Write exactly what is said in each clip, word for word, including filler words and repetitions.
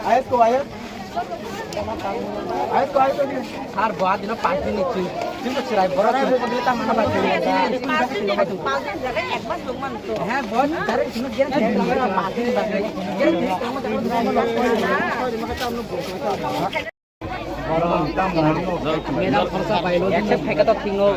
Ayat ko ayat. Ayat ko ayat ko. Sir, bo adino pagni ni ching. Ching ko chirai boro ching ko dita mana ba ching. Heh, bo direct ching ko direct ching ko pagni ba. Direct ching ko. Accept khai ka to thing no.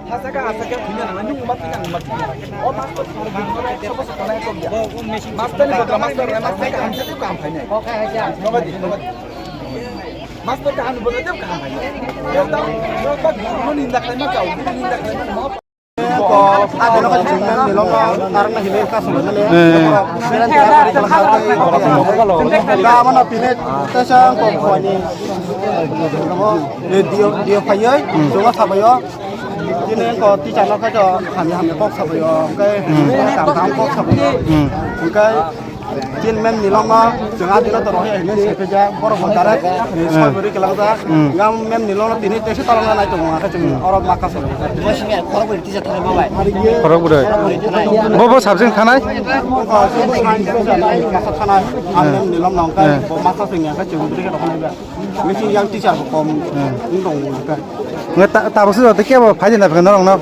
Hasaka, hasaka, thina nang, nung ma thina, nung ma thina. O master, master ni bokla, master, master, hamsa tu kam phainai. Nogadi, nogadi. Master ka anu bokla tu kam phainai. Yo ta, yo ta, mo ninda kai ma kau, ninda kai ma. Ko, adelo ka chingmen nilong ma, karna hile ka sumale. Ga mana pine, tesang ko khwani. Dio, dio phayoi, joma sabayo. Chini ko teacher no khaito hamya hamya kok sabayo, hwnkhe Hmm. kaham kaham kok sabayo. Hmm. Hwnkhe chini ma'am nilong no chwng a dino toro hwnwi saiphaikha, borok bo direct Hmm. soi bwrwi kwlangjak. Hmm. Nga ma'am nilong no tini tesa tolong nai tongo, hwnkhe chwng Hmm. oro ma kasaro. Khorok bwrwi teacher thani bo bai. Khorok bwrwi. Bo bo subject thanai? Bo subject thanai, masa thanai. Ang Hmm. ma'am nilong no hwnkhe Hmm. bo masa swngya hwnkhe chwng bwrwi khe tongkha. Missing yang teacher bo kom Hmm. wng tong wng kha. Nge ta, ta bosu joto kebo phai din da phai norok no.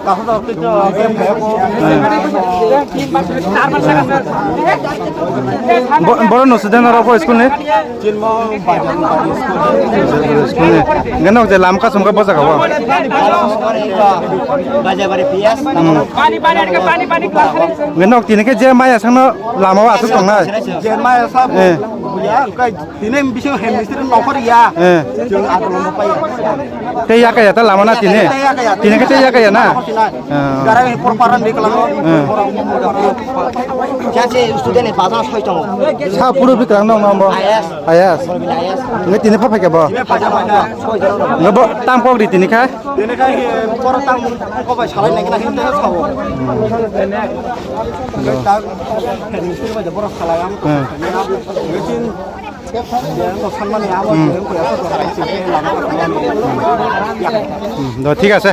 Ta bosu joto kebo game khe ko. Hmm. Bo, boro no student ro ko school ni? Chinmo Bajar School ni. Nge nok je lam ka sum ka bosa ka bo. Bajar bari P S. Hmm. Nge nok tini khe je maya sang no lama o asuk tong nai. Je maya sa Eh. Buya kai Tini bising hem mistri nongkhor ya. Eh. Chwng akolombo pai. Tei yakaya ta lama na tini? Tei yakaya. Tini khe tei yakaya na? Nongkhor sinai. Eh. Gara he por paran di kelang. Eh. Jase student ni bazar soi tongo. Sa puro biklang nong nong bo. Ayas. Ayas. Ayas. Nge tini pha pha ke bo? Tini pha pha. Nge bo tam kok di tini kha? Tini kha he por tam ko bai salai nang na hinte sao. Nge ta hem mistri bai de boro salai am. Eh. Nge tin Hmm, do, thik ase.